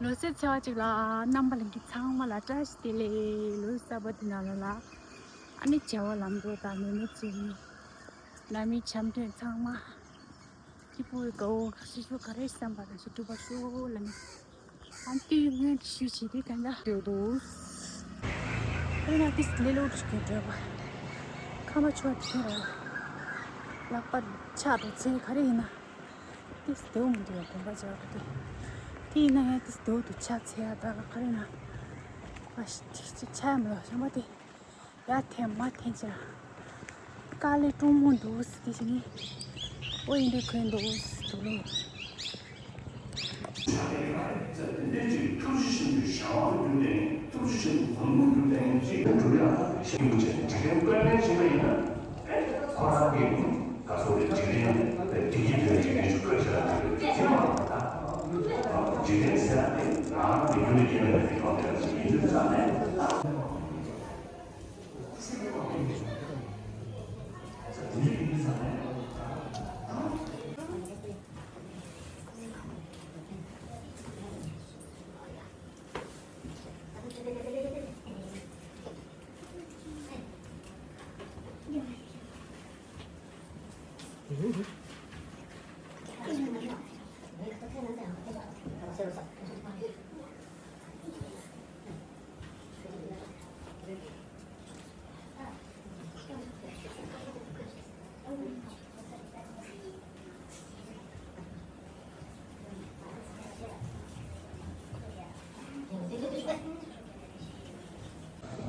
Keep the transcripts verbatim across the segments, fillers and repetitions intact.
ལོ་གསར་ཚེས་པ་གཅིག་ལ་རྣམ་པ་ལྷན་རྒྱས་ཚང་མ་ལ་བཀྲ་ཤིས་བདེ་ལེགས། ལོ་གསར་པ་འདི་ནང་ལོགས་ལ་ཨ་ནི་བྱ་བ་ལམ་འགྲོ་དང་ནད་མེད་ཚེ་རིང་། ནང་མི་འཆམ་མཐུན་ཚང་མ། སྐྱིད་པོའི་དགའ་བོ་སྲིད་ཞུ་ག་རེ་བསམ་པ་དང་ཞིག་འགྲུབ་པ་ཤོག་ལ་ནི། ཨ་ནི་དུས་སྔོན་ཞུས་བྱས་ཏེ་གང་ལ་འགྲོ་འདུག་ཨ་ནི་ང་ཏིས་ལེ་ལོ་ཞིག་གི་འགྲོ་བ། ཁ་མ་ཆོ་དེ་ར། ལག་པ་ཆག་འགྲོ་ཚེ་ག་རེ་ཡིན་ན། ཏིས་དེའུ་མི་འདུག་ཡ་དགོན་པ་བྱ་བ་དེ། དེ་ཡིན་ན་ཡང་ཏིས་དེའུ་དུ་ཆག་ཚེ་ཡ་ད་ག་རེ་ན། ཨ་ཤི་ཏིས་ཅིག་ཆག་ཡ་མི་ལ་ཤམ་པ་དེ། ཡ་ཐེམ་མ་ཐེན་ཅིག་ར། དཀའ་ལས་སྤྲོ་མོ་འདུག་ཟེར་ཏེ་ཞིག་ནི། ཨོ་ཡིན་དུ་གོན་འདུག་ཟེར་འདུག་ལོ།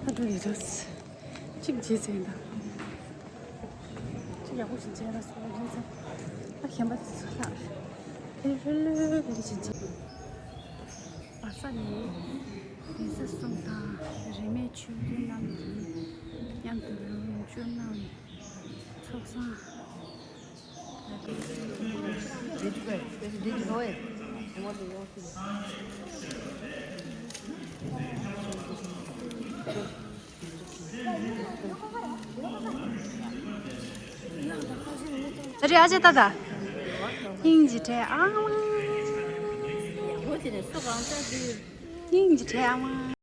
ཨ་འགྲོ་ཡི་འགྲོ། གཅིག་བྱས་ཚེ་ཡིན་ད། གཅིག་ཡག་པོ་ཞིག་བྱས་ན་སོང་བྱས་ཚེ། ཨ་ཁྱད་པར་དེ་ཚོ་ལྷག་ཕེ་ཕེ་ལོས་ཕེ་ཕེ་ཞིག་བྱས། བར་ས་ནས་གདན་ས་གསུམ་དང་རིས་མེད་ཆོས་སྐྱོང་རྣམས་ཀྱིས་མཉམ་དུ་ལོ་བཅུ་གནང་བའི་ཚོགས་བསགས། རེ་ཨ་ཅེ་ཏ་ཏ། སྙིང་རྗེ་བྲལ་ཨ་མ། སྙིང་རྗེ་བྲལ་ཨ་མ།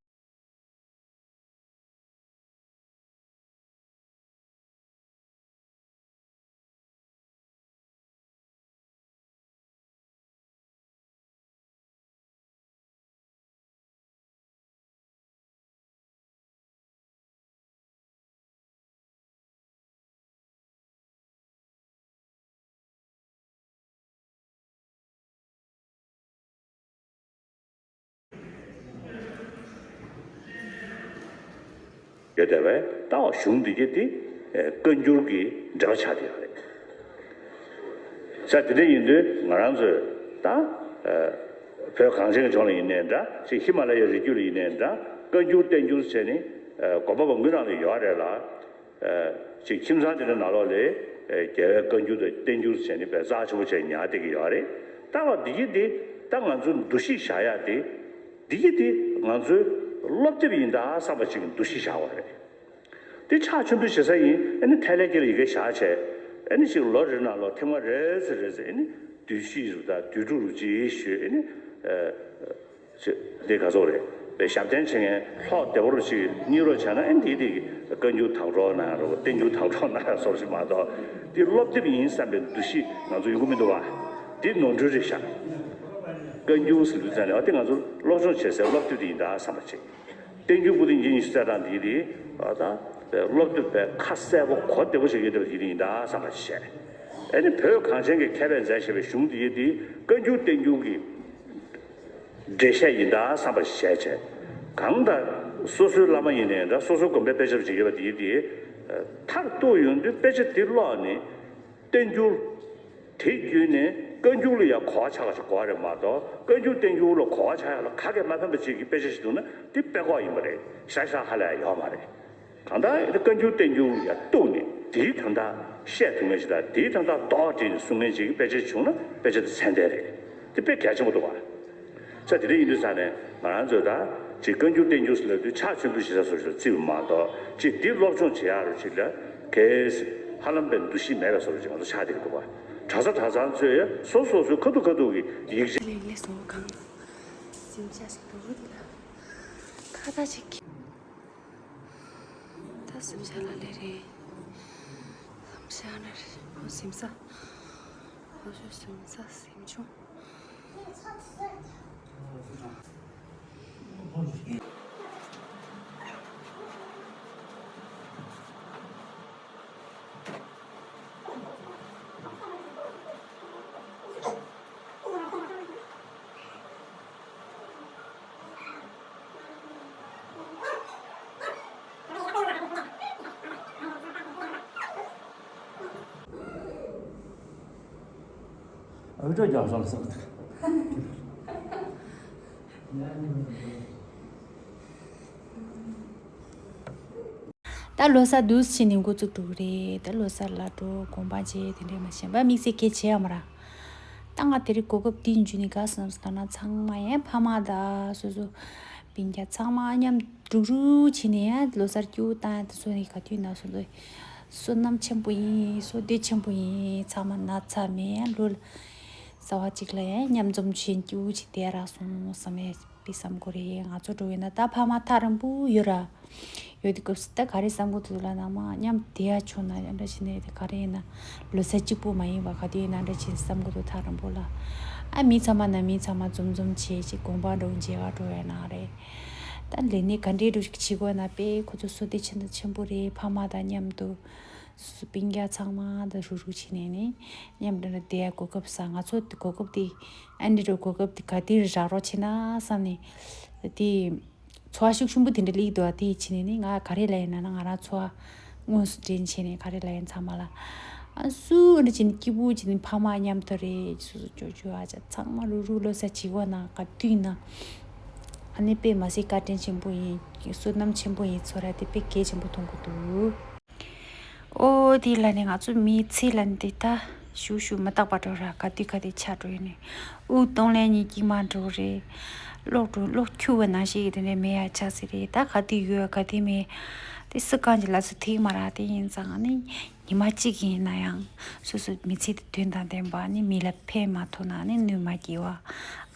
ཡོད་བསྡད་པས་ལྟ་བ་གཞུང་འདི་གྱད་དེ་བཀའ་འགྱུར་གྱི་འགྲེལ་པ་ཆགས་བསྡད་ཡོད་རེད། ས་དེ་འདྲ་ཡིན་དུས་ང་རང་ཚོས་ད་བོད་གངས་ཅན་གྱི་ལྗོངས་ལ་ཡིན་ནའི་འདྲ་ཅིག་ཧི་མ་ལ་ཡའི་རི་རྒྱུད་ལ་ཡིན་ནའི་འདྲ་བཀའ་འགྱུར་བསྟན་འགྱུར་བྱས་ནས་དགོན་པ་བ་དངུལ་ནང་ལ་ཡོད་རེད་ལ། ཅིག་ཁྱིམ་ཚང་དེ་འདྲ་ནང་ལོགས་ལ་རྒྱལ་བའི་བཀའ་འགྱུར་དང་བསྟན་འགྱུར་བྱས་ནས་དཔེ་རྩ་ཆེན་པོ་བྱས་ཉར་བསྡད་ཀྱི་ཡོད་རེད། ལྟ་བ་འདི་གྱད་དེ་ད་ང་ཚོ་འདུ་ཤེས་བཞག་ཡ་དེ། འདི་གྱད་དེ་ང་ཚོའི་སློབ་དེབ་ཡིན་ད་བསམ་པ་ཅིག་འདུ་ཤེས་བཞག་པ་རེད། དེ་ཕྱག་མཆོད་འབུལ་བྱེད་ས་ཡིན་ཨ་ནི་ཐལ་ལེ་ཀེ་ལ་ཡི་གེ་བཞག་བྱས་ཨ་ནི་ཅིག་ལོ་རེ་ནང་ལོགས་ཐེངས་མ་རེ་ཙམ་རེ་ཙམ་ཨ་ནི་དུས་ཕྱིས་རུ་དང་དུས་དྲུག་རུ་ཅིག་ཞུས་ཨ་ནི། ཅེས་འདི་ག་ཚོད་རེད། པའི་ཞབས་བརྟན་བྱེད་མཁན་ལྷོག་བདེ་བོ་རུ་ཅིག་གཉིས་རོགས་བྱས་ན་ཨེ་འདི་འདི་བཀའ་འགྱུར་དག་སྒྲོག་གནང་རོགས་བསྟན་འགྱུར་དག་སྒྲོག་གནང་སོགས་ཞིག་མ་གཏོགས་འདི་སློབ་དེབ་ཡིན་བསམ་པའི་འདུ་ཤེས་ང་ཚོ་ཡོང་གི་མི་འདུག་བ། འདི་ནོར་འཁྲུལ་རེད་ཤག་བཀའ་འགྱུར་ཟེར་དུས་ཙང་ནས་ཨ་འདི་ང་ཚོ་སློབ་སྦྱོང་བྱེད་སའི་སློབ་དེབ་དེ་ཡིན་ད་བསམ་པ་བྱེད། བསྟན་འགྱུར་པོ་ཏི་འཇིགས་ཉི་ཤུ་རྩ་གྲངས་འདི་འདི་ཨ་ད་སློབ་དེབ་པའི་ཁ་གསལ་པོ་གོ་བདེ་བོ་ཞིག་ཡོད་དེ་འདི་འདི་ཡིན་ད་བསམ་པ་བྱེད། ཨེ་ནི་བོད་གངས་ཅན་གྱི་མཁས་པས་མཛད་བཞག་པའི་གཞུང་འདི་འདི་བཀའ་འགྱུར་བསྟན་འགྱུར་གྱི་འགྲེལ་བཤད་ཡིན་ད་བསམ་པ་ཞིག་བྱས་བྱས། གང་ལྟར་སོ་སོའི་བླ་མ་ཡིན་ནའི་འདྲ་སོ་སོའི་དགོན་པའི་དཔེ་ཆ་ཅིག་ཡོད་པ་དེ་དེ་མཐར་གཏུགས་ཡོང་དུས་དཔེ་ཆ་དེ་ཀློག་ནས་བསྟན་འགྱུར་དེ་བརྒྱུད་ནས་བཀའ་འགྱུར་ལ་ཡང་གོ་བ་ཆགས་པ་ཞིག་དགོས་པ་རེད་མ་གཏོགས་བཀའ་འགྱུར་བསྟན་འགྱུར་ལ་གོ་བ་ཆགས་ཡག་ལ་ག་གེ་མ་ཕན་པ་ཅིག་གི་དཔེ་ཆ་ཞིག་འདུག་ན་དེ་དཔེ་ཁོག་ཡིན་པ་རེད། ཤ་ཤ་ཧ་ལས་ཡོད་མ་རེད། གང་ལྟར་བཀའ་འགྱུར་བསྟན་འགྱུར་ཡང་གཏུགས་ནས་དེའི་དོན་དག་བཤད་ཐུབ་མཁན་ཞིག་དང་དེའི་དོན་དག་མདོ་བསྒྲིལ་ནས་གསུང་མཁན་ཞིག་གི་དཔེ་ཆ་བྱུང་ན་དཔེ་ཆ་དེ་ཚད་ལྡན་རེད། དེ་དཔེ་གལ་ཆེན་པོ་འདུག་བ། ས་དེ་འདྲ་ཡིན་དུས་ས་ནས་ང་རང་ཚོས་ད་ཅིག་བཀའ་འགྱུར་བསྟན་འགྱུར་ཟེར་ལབ་དུས་ཕྱག་མཆོད་འབུལ་བྱེད་ས་བཟོ་ཞིག་ལ་བརྩི་བ་མ་གཏོགས་ཅིག་འདི་སློབ་སྦྱོང་བྱེད་ཡག་རུ་ཅིག་ལ་གལ་སྲིད་ཧ་ལམ་པའི་འདུ་ཤེས་མེད་པའི་བཟོ་འདྲ་ཅིག་ང་ཚོ་ཆགས་བསྡད་ཀྱི་འདུག་བ། གྲྭ་ས་གྲྭ་ཚང་ཚོས་སོ་སོ་སོའི་ཁ་ཐུག་ཁ་ཐུག་གི་ཡིག་ཆ། ལེགས་ལེགས་སོ་གང་། གཟིམ་ཤག་ཞིག་འདུག་འདི་ལ། ད་ད་ཅིག་ད་གཟིམ་ཤག་ལ་སླེབས་རེད། གཟིམ་ཤག་ན་རེད། ཨོ་གཟིམ་ས། ཨོ་ཞོ་གཟིམ་ས་གཟིམ་ཆུང་། ཨ་ཁུ་ཀྲོ་རྒྱག་སོང་ཟེར། ད་ལོ་གསར་དུས་ཕྱིན་ནས་འགོ་བཙུགས་འགྲོ་གི་རེད། ད་ལོ་གསར་ལ་འགྲོ་དགོན་པ་མཇལ་དེ་འདྲས་མ་བྱས་པ་དམིགས་བསལ་གལ་ཆེ་ཡ་མ་རེད། ད་ང་དེ་རིང་གོ་སྐབས་འདི་འཇུས་ནས་དགའ་སོང་ཟེར་ན་ཚང་མ་ཡང་ཕ་མ་དང་སོ་སོ་སྤུན་ཀྱག་ཚང་མ་མཉམ་རུག་རུག་བྱས་ནས་ཡང་ལོ་གསར་སྐྱིད་པོ་བཏང་ཡ་དེ་ཚོ་ནི་ག་དུས་ན་སོ་སོ་བསོད་ནམས་ཆེན་པོ་ཡིན། བསོད་བདེ་ཆེན་པོ་ཡིན། ཚང་མ་ན་ཚ་མེད། ཡང་ལོ་གསར་བ་གཅིག་ལ་ཡང་མཉམ་འཛོམས་བྱས་སྐྱིད་པོ་བྱས་བསྡད་རག་སོང་བསམ་ཡ། པའི་བསམ་དགོས་རེད། ང་ཚོ་འགྲོ་ཡོད་ན་ད་ཕ་མ་ཐག་རིང་པོ་ཡོད་ར། ཡོད་དུས་སྐབས་སུ་ད་ག་རེ་བསམ་གི་འདུག་ལབ་ན་མ་མཉམ་བསྡད་ཡ་བྱུང་ན་ཡང་འདྲ་བྱས་ནས་དེ་ག་རེ་ཡིན་ན་ལོ་གསར་གཅིག་པུ་མ་ཡིན་པ་ག་དུས་ཡིན་ན་འདྲ་བྱས་བསམ་གི་འདུག་ཐག་རིང་པོ་ལ། ཨ་མི་ཚང་མ་ན་མི་ཚང་མ་འཛོམས་འཛོམས་བྱས་ཅིག་དགོན་པ་འགྲོ་མཇལ་བ་འགྲོ་ཡ་ན་རེད། ད་ལས་གནས་ག་འདྲའི་འགྲོ་ཞིག་བྱེད་དགོས་ན་དཔེ་ཁོ་ཚོ་བསོད་བདེ་ཆེན་དང་ཆེན་པོ་རེད། ཕ་མ་དང་མཉམ་དུ། སོ་སོ་སྤུན་ཀྱག་ཚང་མ་དང་རུག་རུག་བྱས་ནས་ནི་མཉམ་དུ་བསྡད་ཡ་གོ་སྐབས་ས། ང་ཚོ་གོ་སྐབས་དེ་ཨ་འདི་འདྲ་གོ་སྐབས་དེ་ག་དུས་རག་རོགས་བྱེད་ན་བསམ་ནས་དེ་ཚོར་བ་ཤུགས་ཆེན་པོ་དེ་འདྲ་སླེབས་འདུག་དེ་བྱས་ནས་ནི་ང་ག་རེ་ལབ་ཡིན་ན་ན་ང་རང་ཚོར་བ་དངོས་སུ་དྲན་བྱས་ནས་ག་རེ་ལབ་ཡིན་ཚང་མ་ལ། ཨ་སུ་འདྲ་བྱས་ནས་སྐྱིད་པོ་བྱས་ནས་ཕ་མ་མཉམ་དུ་རེད། སོ་སོ་ཅོ་ཅོ་ཨ་ཅག་ཚང་མ་རུག་རུག་ལོ་གསར་བྱེད་དགོས་ན་ག་དུས་ན་ཨ་ནི་དཔེ་མ་སྲིད་བཀའ་དྲིན་ཆེན་པོ་ཡིན། བསོད་ནམས་ཆེན་པོ་ཡིན། ཚོར་བ་དེ་དཔེ་གལ་ཆེན་པོ་མཐོང་གི་འདུག་ཨོ་དེ་ལ་ནི་ང་ཚོ་མི་ཚེ་ལ་ནི་དེ་ད་ཞུ་ཞུ་མི་རྟག་པ་འགྲོ་ར། ག་དུས་ག་དུས་ཆགས་འགྲོ་ཡོད་ནི། དབུགས་གཏོང་ལེན་གཉིས་ཀྱི་མ་འགྲོ་རེད། གློག་འགྲོ་གློག་འཁྱུག་པ་ནང་བཞིན་དེ་ནས་མེད་ཡ་ཆགས་སྲིད་རེད། ད་ག་དུས་ཡོད་ག་དུས་མེད། དེ་སུ་གང་གི་ལ་སུ་ཐིག་མ་ར། དེ་ཡིན་ཙང་ནི་ཉི་མ་གཅིག་ཡིན་ན་ཡང་སོ་སོ་མི་ཚེ་དེ་དོན་དང་ལྡན་པ་ནི་མི་ལ་ཕན་མ་ཐོགས་ན་ནི་གནོད་མ་སྐྱེལ་བ།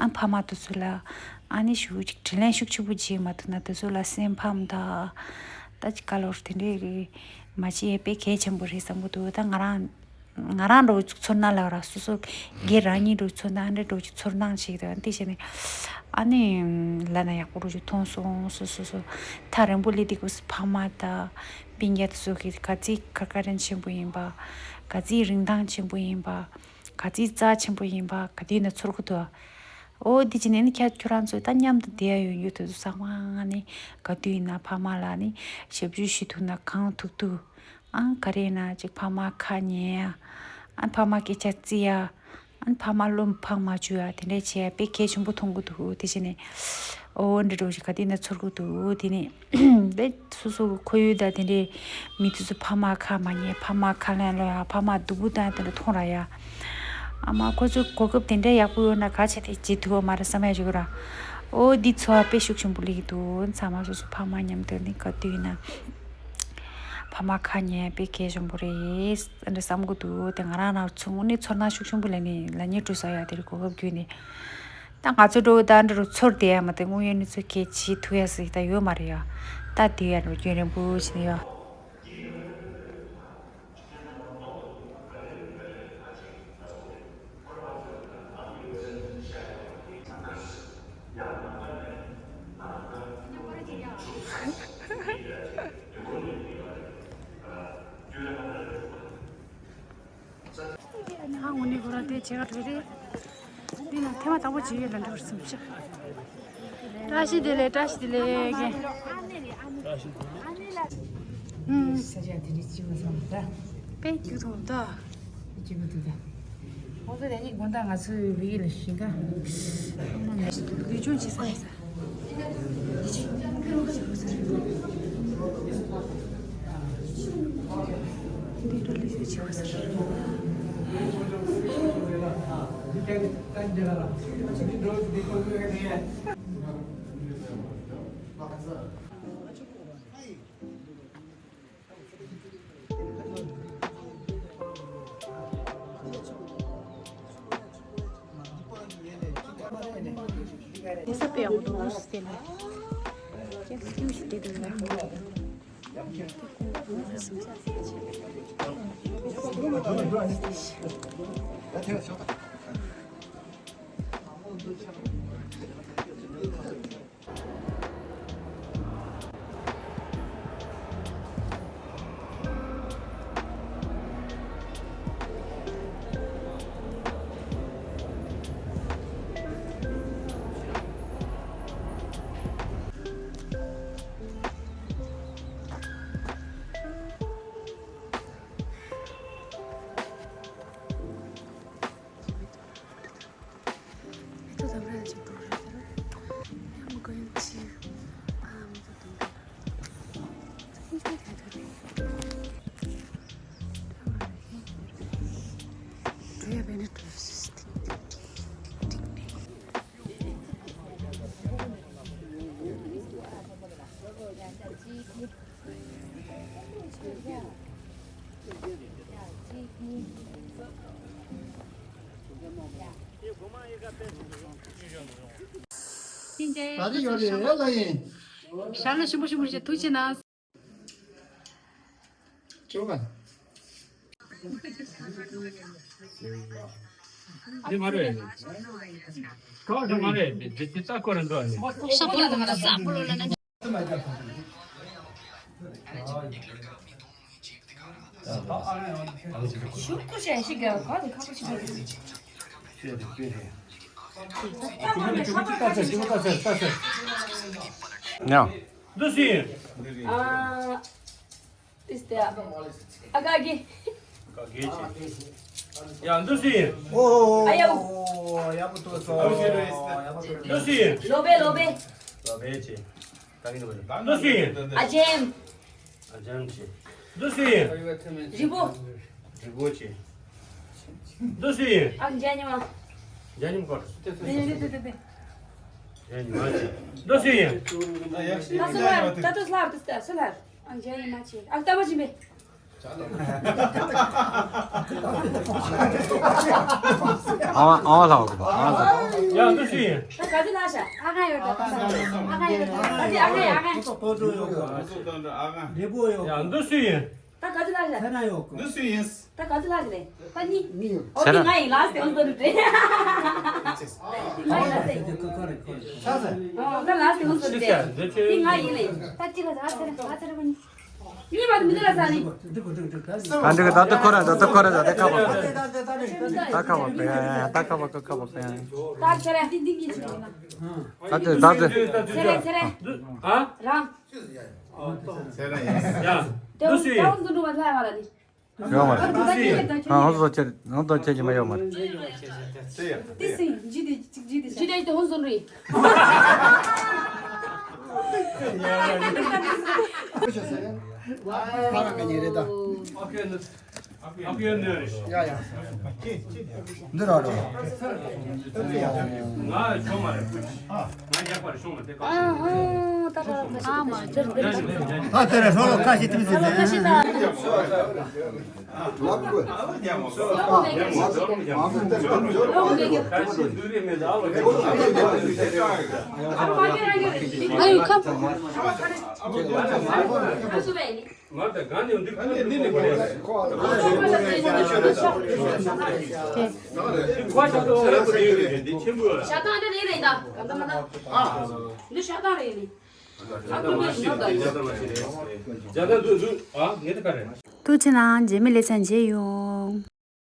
ཨ་ཕ་མ་དེ་ཚོ་ལ་ཨ་ནི་ཞུ་ཅིག་དྲིན་ལན་ཤུགས་ཆེན་པོ་བྱེད་མ་ཐུབ་ན་དེ་ཚོ་ལ་སེམས་ཕམ་ད། ད་ཅིག་ག་ལོར་དེ་འདྲའི་རེད། མ་བྱེད་ཡས་དཔེ་གལ་ཆེན་པོ་རེད་བསམ་གི་འདུག་ད་ང་རང་ང་རང་འགྲོ་ཚོར་སྣང་ལབ་ར། སོ་སོ་སྒེར་རང་ཉིད་འགྲོ་ཚོར་སྣང་འདྲ་འགྲོ་ཅིག་ཚོར་སྣང་ཞིག་དང་དེ་བྱས་ནས་ཨ་ནི་ལབ་ན་ཡག་པོ་འགྲོ་ཅིག་མཐོང་སོང་། སོ་སོ་སོ་ཐག་རིང་པོ་སླེབས་དུས་སྐབས་སུ་ཕ་མ་དང་སྤུན་ཀྱག་དེ་ཚོ་གི་ག་ཚད་བཀའ་དྲིན་ཆེན་པོ་ཡིན་པ། ག་ཚད་རིན་ཐང་ཆེན་པོ་ཡིན་པ། ག་ཚད་རྩ་ཆེན་པོ་ཡིན་པ་ག་དུས་ན་ཚོར་གི་འདུག་ཨོ་དེ་བྱས་ནས་ནི་ཁྱེད་ཁྱོད་རང་ཚོ་ད་མཉམ་དུ་བསྡད་ཡ་ཡོད་ཡོད་དུས་ཚང་མ་ནི་ག་དུས་ཡིན་ན་ཕ་མ་ལ་ནི་ཞབས་ཞུ་ཞུ་ཐུབ་ན་གང་ཐུབ་ཐུབ། ཨང་ག་རེ་ཡིན་ན་ཅིག་ཕ་མ་ཁ་ཉན་ཡ། ཨ་ཕ་མ་སྐད་ཆ་བརྩི་ཡ། ཨ་ཕ་མ་བློ་ཕམ་མ་བཅུག་ཡ་དེ་འདྲས་བྱས་ཡ་དཔེ་གལ་ཆེན་པོ་མཐོང་གི་འདུག་དེ་བྱས་ནས་ཨོ་འདྲ་འགྲོ་ཞིག་ག་དུས་ན་ཚོར་གི་འདུག་དེ་ནས་དེ་སོ་སོ་གི་ཁོར་ཡུག་དང་དེ་འདྲའི་མི་དེ་ཚོ་ཕ་མ་ཁ་མ་ཉན། ཕ་མ་ཁ་ལན་སློག་ཡ། ཕ་མ་སྡུག་པོ་བཏང་ཡ་དེ་འདྲ་མཐོང་ར་ཡ། ཨ་མ་ཁོ་ཚོ་གོ་སྐབས་དེ་འདྲ་ཡག་པོ་ཡོད་ན་ག་བྱས་ཏེ་བྱེད་ཐུབ་པ་མ་རེད་བསམ་ཡ་ཞིག་ར། ཨོ་འདི་ཚོར་བ་དཔེ་ཤུགས་ཆེན་པོ་སླེབས་ཀྱི་འདུག་ཚང་མ་སོ་སོ་ཕ་མ་མཉམ་དུ་ནི་ག་དུས་ཡིན་ན་ཕ་མ་ཁ་ཉན་དཔེ་གལ་ཆེན་པོ་རེད་འདྲ་བསམ་གི་འདུག་དེ་ང་རང་རང་ཚོ་དངོས་གནས་ཚོར་སྣང་ཤུགས་ཆེན་པོ་ལེན་ནས་ལ་ཉེ་འགྲོ་ས་ཡ་དེ་རིང་གོ་སྐབས་བརྒྱུད་ནས། ད་ང་ཚོ་འགྲོ་ད་འགྲོ་ཚོར་བསྡད་ཡ་མ་གཏོགས་དངོས་ཡོད་གནས་ཚུལ་གལ་ཆེ་ཐུག་ཡ་ཟིག་ད་ཡོད་མ་རེད་ཡ། ད་དེ་ཡ་འགྲོ་རྒྱུན་རིང་པོ་ཕྱིན་ཡ། ཨ་འུ་ནི་ཁོ་རང་དེ་བྱེད་ག་འགྲོ་རེད། འདི་ན་ཐེངས་མ་དང་པོ་བྱེད་ཡོད་ལ་འགྲོ་བར་སེམས་ཤག་བཀྲ་ཤིས་བདེ་ལེགས། བཀྲ་ཤིས་བདེ་ལེགས། ཨུམ། ས་ཆ་དེ་འདྲའི་སྐྱིད་པོ་སོང་ད། དཔེ་སྐྱིད་ཐོག་ད། སྐྱིད་པོ་འདུག་ད། ཁོང་ཚོ་དེ་ནི་དགོང་དག་ང་ཚོའི་བི་ཡི་ལ་ཞིང་ཁ། ལུས་སྦྱོང་བྱེད་ས་ཡིན་ས། དེ་ས་དཔེ་ ད་རེས་ཡོད་རེད་ལ་ཡིན། ཧྲ་ལ་ཞིམ་པོ་ཞིམ་པོ་བྱས་ཐུགས་ཆེ་གནང་། ཅོ་ག་འདི་མ་རེད། ཁ་འདི་མ་རེད། འདི་འདི་རྩ་ཁོ་རང་འགྲོ་ནི། ཤ་པོ་ལ་ང་ལ་ཟ་པོ་ལོ་ལ་ན། ཤུགས་ཀུ་ཤ་ཤི་ག་ག་དེ་ཁ་པོ་ཤི་ག་ཡ། འདུ་སི། ཨ། ཏིས་ཏེ། ཨ་ག་གི། ཡ་འདུ་སི། ཨ་ཡོ། འདུ་སི། ལོ་བེ་ལོ་བེ། ལོ་བེ་ཆེ། འདུ་སི། ཨ་ཇེམ། ཨ་ཇེམ་ཆེ། འདུ་སི། རི་བོ། རི་བོ་ཆེ། འདུ་སི། ཨ་ཇེ་ཉི་མ། ཇེ་ཉི་མ་ཀོ། ཏེ་ཏེ་ཏེ་ཏེ། ཇེ་ཉི་མ་ཆེ། འདུ་སི། ད་སུ་ལར་ད་ཏུ་སུ་ལར་ཏུ་སྟེ་སུ་ལར། ཨ་ཇེ་ཉི་མ་ཆེ། ཨ་ཏ་བ་ཅི་མེ། ཨ་ཨ་ལ་གོ་ཨ་ལ། ཡ་འདུ་སི། ད་ག་ཚོད་ལ་ཤ། ཨ་ག་ཡོད་ད། ཨ་ག་ཡོད་ད། ཨ་ག་ཡོད་ད། ཨ་ག་ཡོད་ད། ཡ་འདུ་སི། ད་ག་ཚོད་ལ་ཤ། ད་ག་ཚོད་ལ་ཤ་ལེ། ད་གཉིས། ཨོ་དེ་ང་ཡིན་ལ་སྟེ་ཧོན་ཏོ་རེད། ང་ཡིན་ལ་སྟེ། ད་ལ་སྟེ་ཧོན་ཏོ་རེད། དེ་ང་ཡིན་ལེ། ད་ཅི་ལ་ཨ་ཚེ་ར་ཨ་ཚེ་ར་བ་ནི། གཉིས་མ་དུ་མི་འདི་ལ་ས་ནི། ཨ་འདི་ག་ད་ད་ཁོ་ར་ད་ད་ཁོ་ར་ད་ད་ཁ་བ་ཁ། ད་ཁ་བ་ཁ་ཡ་ཡ་ད་ཁ་བ་ཁ་ཁ་བ་ཁ་ཡ། ད་ཁྱེད་ར་འདི་འདི་གཉིས་ཆུ་ཡིན་ན། ད་དེ་ད་དེ། ཚེ་རེ་ཚེ་རེ། ཨ། རང་། ཚེ་རེ་ཡིན། ཡ། དེ་འདུ་སི། ད་འདུ་འདུ་བ་ལ་བ་ལ་ནི། ཡོད་མ་རེད། ཨ་ཧོ་ཟོ་ཆེ་ནང་དོ་ཆེ་གི་མ་ཡོད་མ་རེད། ཏི་སི་ཇི་དེ་ཅིག་ཇི་དེ་ཇི་དེ་དེ་ཧོན་སོན་རི། ཕ་ག་ག་ཉེ་རེད་ད། ཡ་ཡ། འདི་ར་ར། ང་ཆོ་མ་རེད། ང་རྒྱག་པར་ཤོང་མ་དེ་ཨ་ཧོ་ད་ར་ད་ཤི་ད། ད་དེ་ར་ཧྲོ་ལོ་ཁ་ཤི་ཐིམ་སི་ད་ཁ་ཤི་ད། ཨ་ཡུ་ཁ། ང་ད་གང་ནས་འདི་གང་ནས་འདི་ནས་གོ་རེད། ཞག་དང་འདི་ནས་རེད་ད། གང་ལྟར་མ་ད། འདི་ཞག་དང་རེད་ནི། ཐུགས་རྗེ་གནང་། རྗེས་མའི་ལེ་ཚན་མཇལ་ཡོང་།